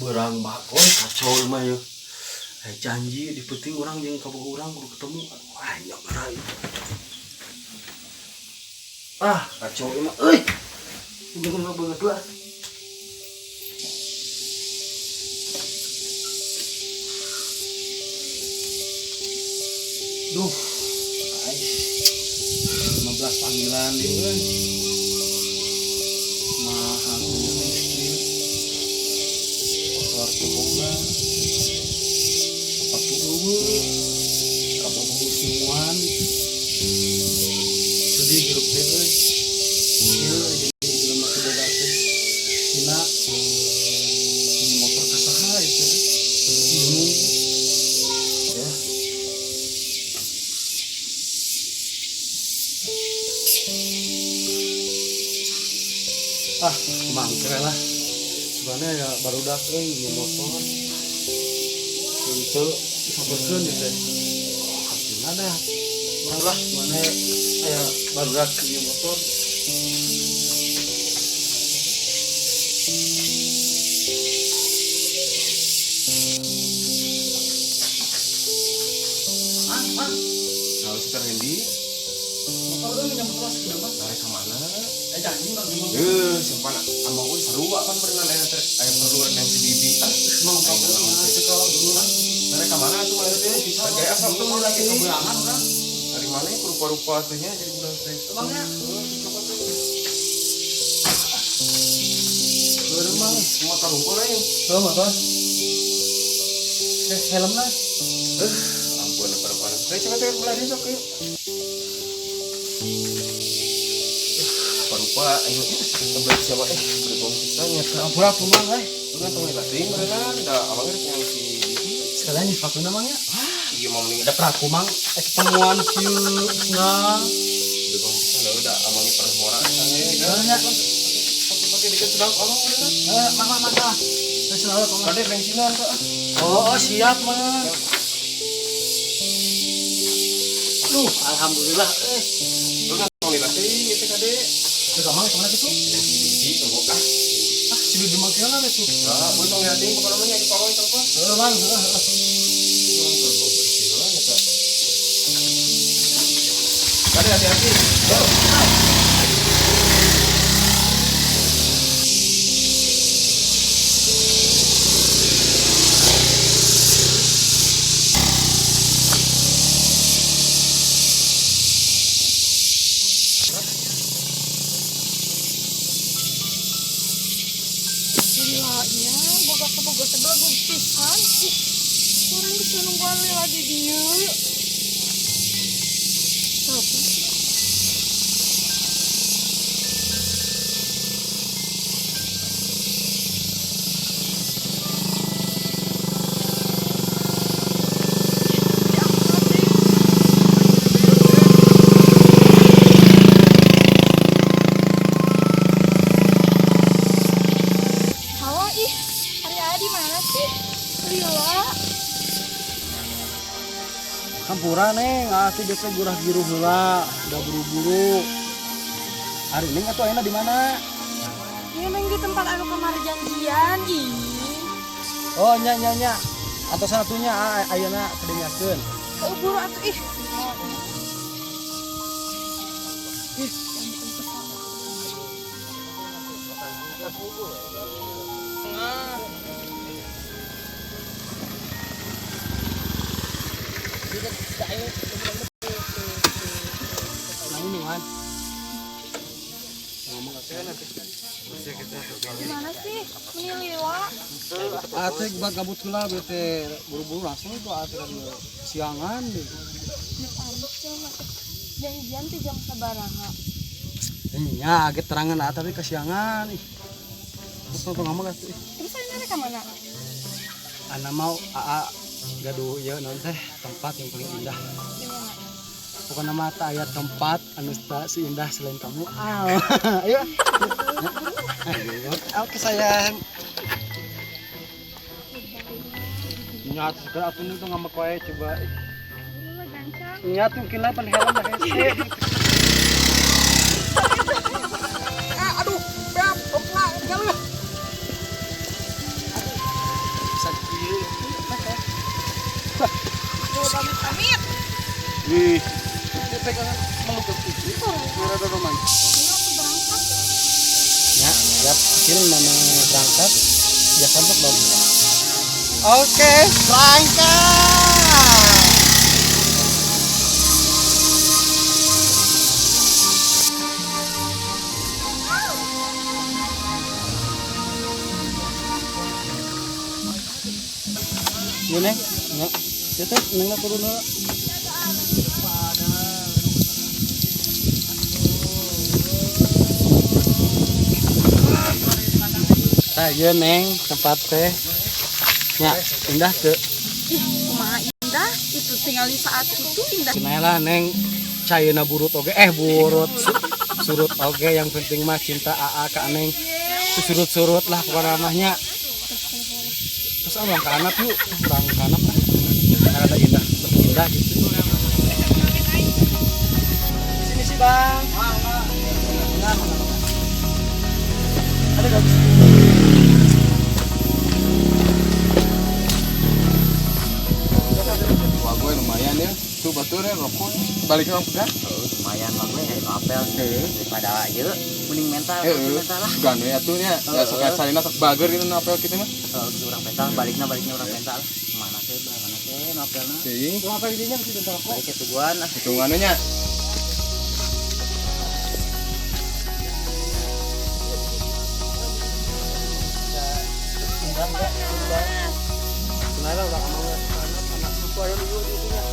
Beurang bagoy kacau mah yeuh. Eh, janji di peuting urang jeung kabogoh urang kudu ketemu. Aduh, ayo geura. Ah, kacau ieu mah euy. Jangan banget lah. Duh, ais. 15 panggilan deh, euy. Mahal punya listrik. Motor teu boga. Sepatu euweuh. Kabogoh nungguan. Sedih hirup teh euy. Ieu jadi jelema teu boga teh. Cina ini motor ka saha ieu teh? Bingung. Ya. Ah, mangkre lah. Sebenarnya ya barudak euy ieu motor. Henteu disabarkeun ieu teh. Hasilna dah. Malah mana aya barudak ieu motor. Ah, ah, Nah, si Randy, motor euy nya motor asli mah. tarik ke mana? Eh janji urang gimana? Eh, simpan amang euy sarua kan berenang aya ter aya perlu neng si Bibi. Ah, Mau kabur nah cek dulu lah. tarik ke mana tuh mana teh? Bisa Gaya asal tuh lagi lagi. keberangan urang. Dari mana ya rupa-rupa tehnya jadi bulan teh. Emangnya? Coba tuh. Baru mah. Motor unggul lain. Oh, motor. Eh, helm lah. Eh, ampun rupa-rupa. Saya coba teh belah dia sok yuk. Rupa-rupa ayo sebelah siapa eh berbohong pisan nya. Ampura kumaha euy. Lu kan tong dilatih berenang, da abangnya rek yang si Bibi. Sekalian di sepatu namanya. Iya mau mending Ada peraku mang, eh ketemuan kieu nah. berbohong pisan da udah abangnya pernah ngora sange. Ya. Pakai dikit sedang abang berenang. Eh, mang mang mang. Ah. Eh, selalu kok. Kade bensinan tuh. Ah. Oh, oh, siap mah. Duh, alhamdulillah eh. Lu kan tong dilatih itu kade. Ke mang kemana gitu? Si Bibi tunggu ah. Ah, si Bibi mang kela itu. Ah, boleh tong dilatih pokoknya namanya di pawai telepon. Heeh, mang. Heeh, heeh. Yang kerbau bersih lah nyata. Kade hati-hati. Go. Gilanya, boga kabogoh teh belegug pisan. Ih, urang geus nungguan lila di dieu. Siapa sih? Diangkat deh. Halo, ih, hari Aa di mana sih? Lila. Hampura neng, asli biasa gurah giruh heula, udah buru-buru. Hari ini atuh ayeuna di mana? Ini neng di tempat anu kamari janjian, ih. Oh, nya nya nya. Atau satunya ayeuna kedengakeun. Keburu atuh ih. Ih, ampun pesan. Nah ini Wan. Ngomong Di mana sih? Meni lila. Ate buat gabut heula bete buru-buru langsung tuh ate kan siangan deh. Ya ampun, cuma teh janjian teh jam sabaraha. Nya agak terangan ate tapi kesiangan ih. Terus tuh ngomong atuh ih. Terus ayeuna rek ka mana? Ana mau aa gaduh ieu naon teh tempat yang paling indah. Di mana? Pokoknya mata aya tempat anu tak seindah selain kamu. Ah. Ayo. Ayo. Oke sayang. Nyat segera atuh nu ngambek wae coba. Lila gancang. Nyat mungkin lah pan helm dah hese. Ah, aduh, beap, opla, galuh. Ih, itu pegangan meluk ke itu. Rada romantis. Ayo aku berangkat. Ya, siap. Sini mana berangkat? Ya sampai belum? Oke, berangkat. Iya, Neng. Neng. Ya, teh, Neng lah turun lah. Tah, ieu Neng, tempat teh. Ya, indah teu. Ih, kumaha indah itu tinggal di saat itu indah. Cenah lah Neng, caina burut oge burut surut oge, yang penting mah cinta AA ka Neng. Surut-surut lah pokoknya namanya. Terus abang ke anak yuk, urang ke anak lah. Karena ada indah, lebih indah gitu. Sini sih bang. Ada gak bisa? Wah, gue lumayan ya. Tuh batur ya rokok. Balik ke pegang. Oh, lumayan lah gue apel daripada aja mending mental mental lah. Ganu ya tuh nya. Ya sok salina sok bager gitu nu apel kita mah. Kalau gitu orang mental baliknya baliknya orang mental. Mana sih mana sih nu apelna. Teuing. Lu apa idenya mesti bentar rokok? Balik ke tujuan lah. Hitungannya nya. Indah enggak? Indah. Sebenarnya udah kamu anak anak susu ayo dulu di itunya.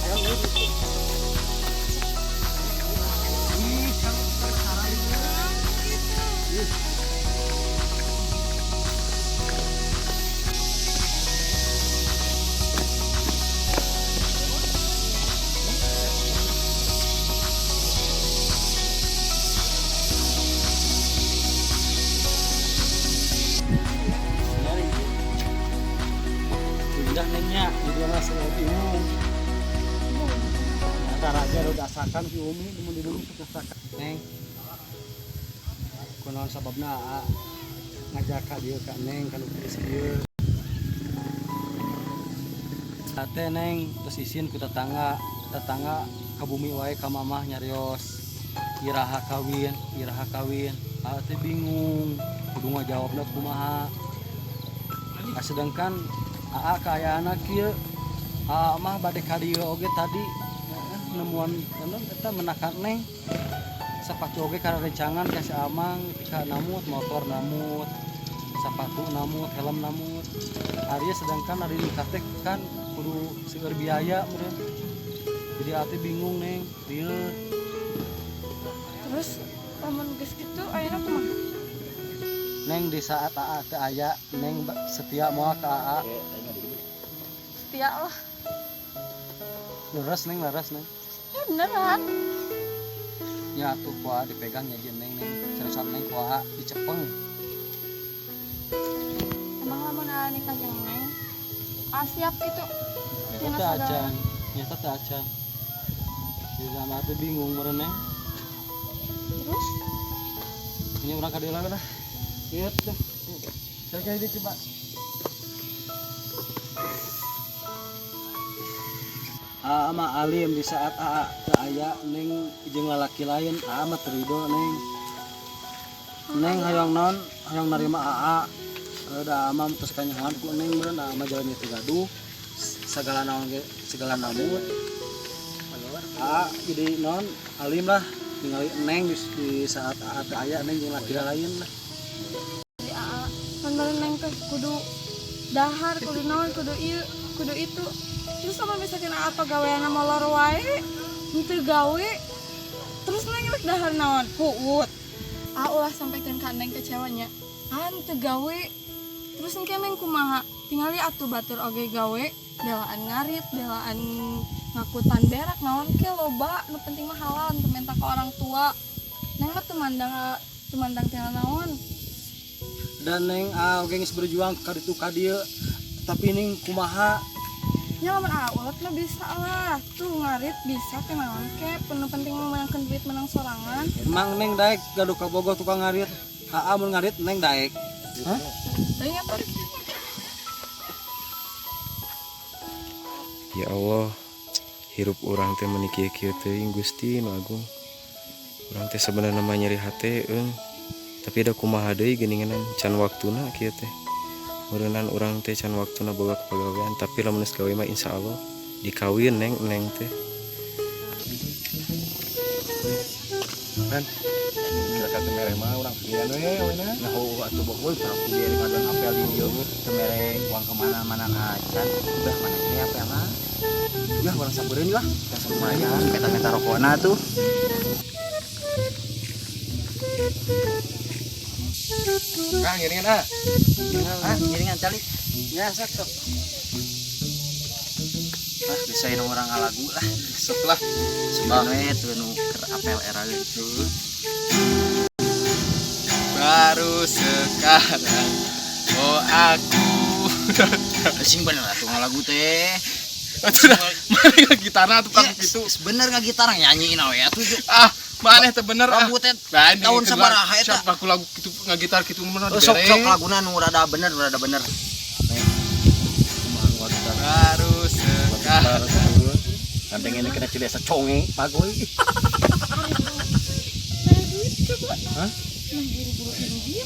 Ayo dulu di situ. Ih, kamu sekarang ini. Ih. Sebenarnya itu indah nengnya jadi masih bingung. Ntar aja udah asakan si Umi mun di bumi sok asakan. Neng, kunaon sababna Aa ngajak ka dieu ka Neng ka nu geus kieu. Ate Neng terus isin ku tetangga, tetangga ka bumi wae ka mamah nyarios iraha kawin, iraha kawin. Aa teh bingung kudu ngajawabna kumaha. Nah, sedangkan Aa kaayaan kieu, Aa mah bade ka dieu oge tadi nemuan nemuan eta menakan Neng sepatu oge karena rencangan kasih amang ketika namut motor, namut sepatu, namut helm, namut Arya. Sedangkan hari nikah teh kan kudu seueur biaya meureun, jadi ate bingung Neng ieu. Terus lamun geus kitu ayeuna kumaha? Neng, di saat Aa teu aya, Neng setia moal ka Aa? Setia lah. Leres Neng, leres Neng? Ya beneran. Ya tuh ku Aa dipegang ya jeung Neng, Neng seriusan Neng, ku Aa dicepeng. Emang lamun aa nikah jeung Neng, ah siap gitu? Nyata Tina teu segala. acan, nyata teu acan. Jadi sama teh bingung meureun Neng. Terus? Ini urang ka dieu lah. Ieu tuh. Saya kayak dia coba. Aa mah alim, di saat Aa teu aya, Neng jeung lalaki lain, Aa mah teu rido Neng. Neng hayang naon, hayang narima Aa. Udah Aa mah terus kanyahoan ku Neng meureun Aa mah jalan teu gaduh segala naon ge segala namut. Aa jadi non alim lah ningali Neng di saat Aa teu aya, Neng jeung laki lain lah. Di aa kan balen Neng teh kudu dahar, kudu naon, kudu ieu, kudu itu. Terus sama misalkan aa pagaweanna molor wae, henteu gawe, terus Neng rek dahar naon? Huut. Aa ulah sampaikan ka Neng kecewanya aa henteu gawe. Terus engke Neng kumaha? Tingali atuh batur oge gawe, belaan ngarit, belaan ngakutan berak, naon ke loba. Nu penting mah halal, teu minta ke orang tua. Neng mah teu mandang, teu mandang tina naon. Dan Neng, ah oge geus berjuang ka ditu ka dieu, tapi Neng kumaha? Ya lamun aa ulet mah bisa lah. Tuh ngarit bisa ke naon ke. Nu penting mah meunangkeun duit, menang sorangan. Emang Neng daek gaduh ka Bogor tukang ngarit? Aa mun ngarit, Neng daek? Hah? Teuing atuh. Ya Allah, Hirup urang teh meuni kieu-kieu teuing, Gusti nu Agung. Urang teh sebenarnya mah nyeri hate eung. Tapi da kumaha deui geuningan, can waktuna kieu teh. Meureunan urang teh can waktuna boga kepagawean, tapi lamun geus gawe mah insyaallah dikawin, Neng, Neng teh. Men, kira kata mere mah urang sekian we we na. Nah, oh, atuh bogoy pernah dia ngaduan apel di dieu teu mere uang kemana-mana acan. Udah mana ini apel mah. Ya urang sampereun lah. Ya lumayan, meta-meta rokona tuh. Kang ngiringan ah. Ah, ngiringan calik. Ya sok sok. Ah, bisa ini orang ngalagu lah. Sok lah. Sugan we tuh nu keur apel era gitu. Baru sekarang oh aku. Sing bener atuh ngalagu teh. Atuh dah, mana gitarna atuh Ya, kang kitu. bener ngagitar nyanyiin we atuh. Ah, maneh teh bener ah. Lagu teh Nah, ini tahun kedua, sabaraha eta? Siap aku lagu kitu ngagitar kitu mah Oh, sok dibere. sok laguna nu rada bener, rada bener. Kumaha nu gitar. Baru sekarang. Gandeng ini kena cilesa conge pagoy. Mere duit coba. Hah? Nah, buru-buru ini dia.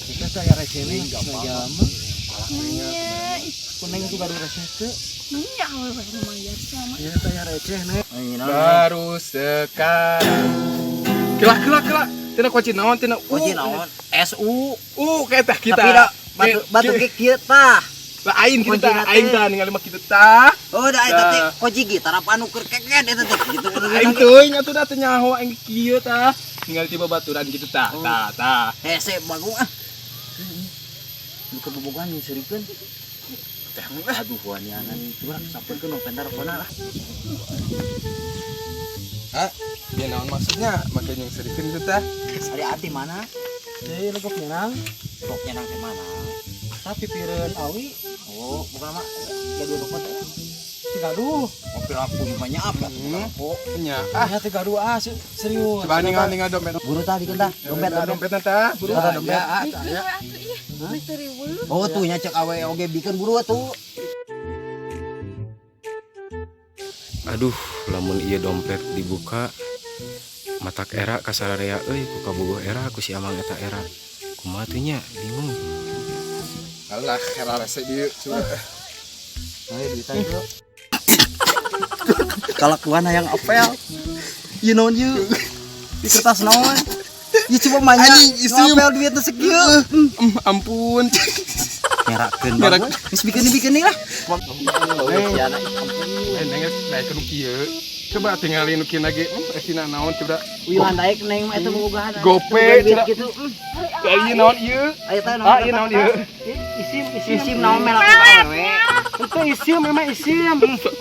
Kita saya receh nih, jalma. Nanya, ih, Kuneng juga gaduh receh teu. nanya awewe nu mayar sama. Ya saya receh nih. Baru sekarang. Kela kela kela. Tina kunci naon tina U. Kunci naon? SU. U kayak tah kita. Tapi da batu batu ge kieu tah. Lah aing kita Kuncina teh. aing tah ningali mah kitu tah. Oh, da eta teh Dah. kunci gitar apa anu keur keken eta teh gitu. Aing teuing atuh da teu nyaho aing kieu tah. Ningali tiba baturan kitu tah. Oh. Tah tah. Hese bagung ah. Nu kebobogan nyeuseurikeun. Aduh, wanianan itu lah sampeurkeun nu pentar kona lah. Hah? Ya naon maksudnya? Make nyeuseurikeun kitu tah. Ari ati mana? Teh legok nyenang, Roknya nang teh mana? tapi pireun awi Oh, bukan mah gaduh rokok teh. teu gaduh. Mobil aku banyak apa? Rokok. Nya ah. Ah, teu gaduh ah serius. Coba ningal ningal dompet. Buru tadi kan tah, dompet dompet. Dompetna tah. Buru. Tah, dompet. Ya, ah, Bikeun ya. we atuh ih. Meh teu riweuh. Oh, tuh nya cek awe oge bikeun buru atuh. Aduh, lamun ieu dompet dibuka matak era kasararea euy, ku kabogoh era ku si Amang eta era. Kumaha teh nya? Bingung. Alah, era rese dieu. Coba. Ayo duitan tuh. Kalakuan hayang apel. Ieu naon ieu? Di kertas naon? Ieu coba manya. Anjing, isim. Nu apel duitna sekieu. Ampun. Ngerakeun Ngerak. banget. Geus bikeun-bikeun lah. Eh, neng daek nu kieu. Coba tinggalin nu kieu lagi. Esina naon coba. Wih, daek neng mah eta bobogohan. Gope, duit cenah. gitu. Lah ieu naon ieu? Aya teh naon? Ah, ieu naon ieu? Isim, isim. Isim naon melak awewe. Itu isim memang isim.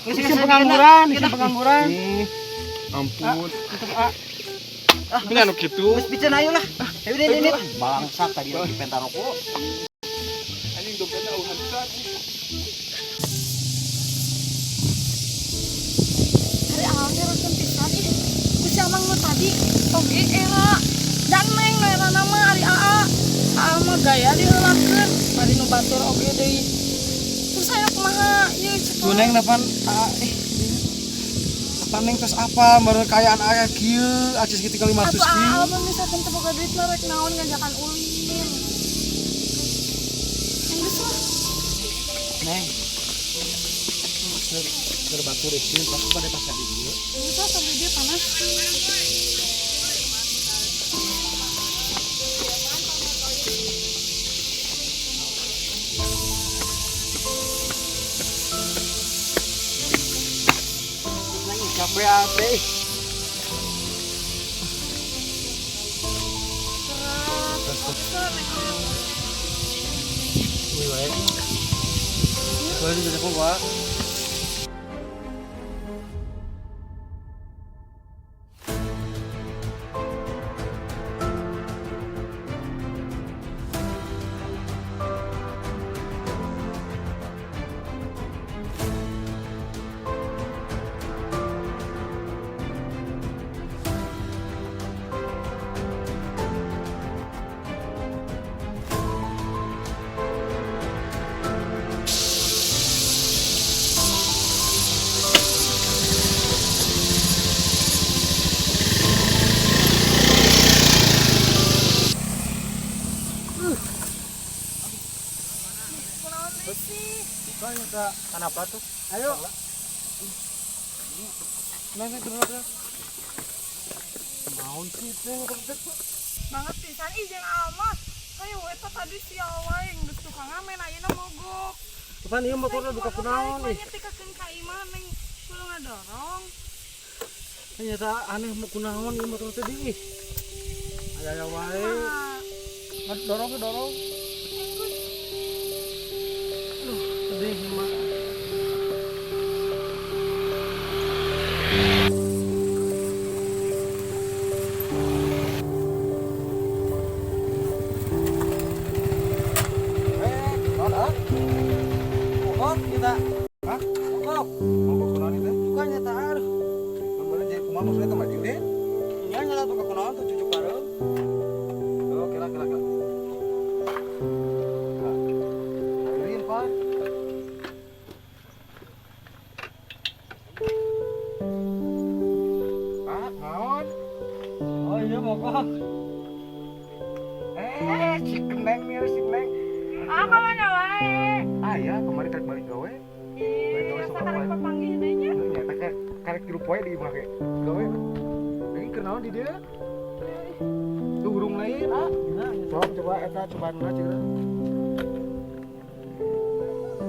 Isim pengangguran, isim pengangguran. Ampun. Untuk A. Ini anu kitu. Geus biceun ayo lah. Ayo deh deh. Balangsak tadi lagi penta rokok. Anjing dompetna eueuhan pisan. Ari awalnya resen pisan ih. Ku si Amang nu tadi oge era. Dan neng nu era nama ari aa. Aa mah gaya diheulakeun, bari nu batur oge deui. Terus aya kumaha ieu cek. Tuh neng depan A eh. Depan neng terus apa meureun kayaan aya kieu acis kitu 500 Atuh aa kieu. lamun misalkan teu boga duit mah rek naon ngajakan ulin. Geus lah. Neng. Keur batur isim pasti pada pas di dieu. Geus lah sampai dia panas. Neng capek ate. Berat. Paksa neng. Wih wae. Boleh juga kok, Pak. Risih. Bukannya kak, kenapa tuh? Ayo. Neng, neng, turun, turun. Naon sih teh motor teh? Banget pisan ih jeung Aa mah. Hayu eta tadi sial wae geus tukang ngamen, ayeuna mogok. Pan ieu motorna duka kunaon ih. Neng tikakeun ka imah, neng kudu ngadorong. Ternyata aneh, mau kunaon ieu motor teh ih. Aya aya wae. Nah, Dorong ke dorong. Enggeus. Aduh, sedih mah. Eh, naon ah? Mogok kita. Hah? Mogok. Mogok kunaon itu? Bukan nyata, aduh. Kemarin jadi kumaha maksudnya teh maju deh? Iya, nyata tuh kunaon tuh cucuk bareng. Oh, kira kira kira. Nah, lain, Pak. Ah, naon? Oh iya, mogok. Eh, si Neng nih, si Neng. Ah, ka mana wae? Ah ya, kemarin karek balik gawe. Ih, Gawe asa sok karek wae. papanggih deui nya. Nyata karek karek 3 poe di imah ge. Gawe. Ini kenaon di dia? Tuh hurung lain, ah. Coba coba eta cobaan lah cik.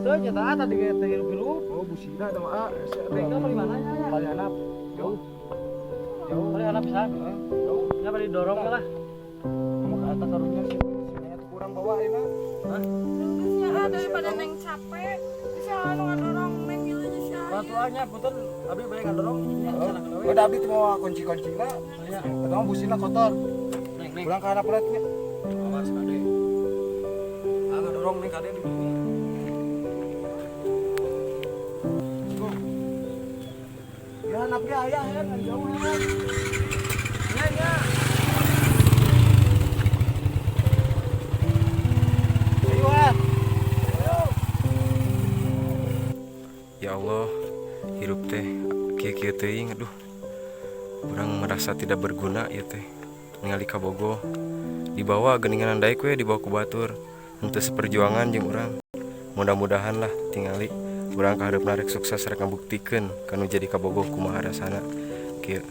Tuh nyata tadi kayak teh hirup-hirup. Oh, busina eta mah ah. Bengkel di mana nya? Paling handap. Jauh. Jauh. Paling handap pisan. Heeh, jauh. Nya bari dorong lah. Kamu ke atas karunya sih. Sini tuh kurang bawa ini. Hah? Enggeus nya ah, daripada neng capek. Bisa anu ngadorong neng milu jeung si Ayu. Bantuannya punten, abi bade ngadorong nya sana kana we. Udah, abdi tuh mau kunci-kuncina. Iya. Eta mah busina kotor. Neng, neng. Pulang ke handap nya. Awas kade. Ah, ngadorong neng kade di bumi. Go. Ya handap ge aya ya, ngan jauh ya. Nya nya. Ayo ah. Ayo. Ya Allah, hirup teh kieu-kieu teuing. Aduh, urang merasa tidak berguna ya teh. Ningali kabogoh dibawa geuningan, daek we dibawa ku batur, henteu seperjuangan jeung urang. Mudah-mudahan lah, tingali urang kaharepna rek sukses, rek ngabuktikeun kanu jadi kabogoh kumaha rasana kieu.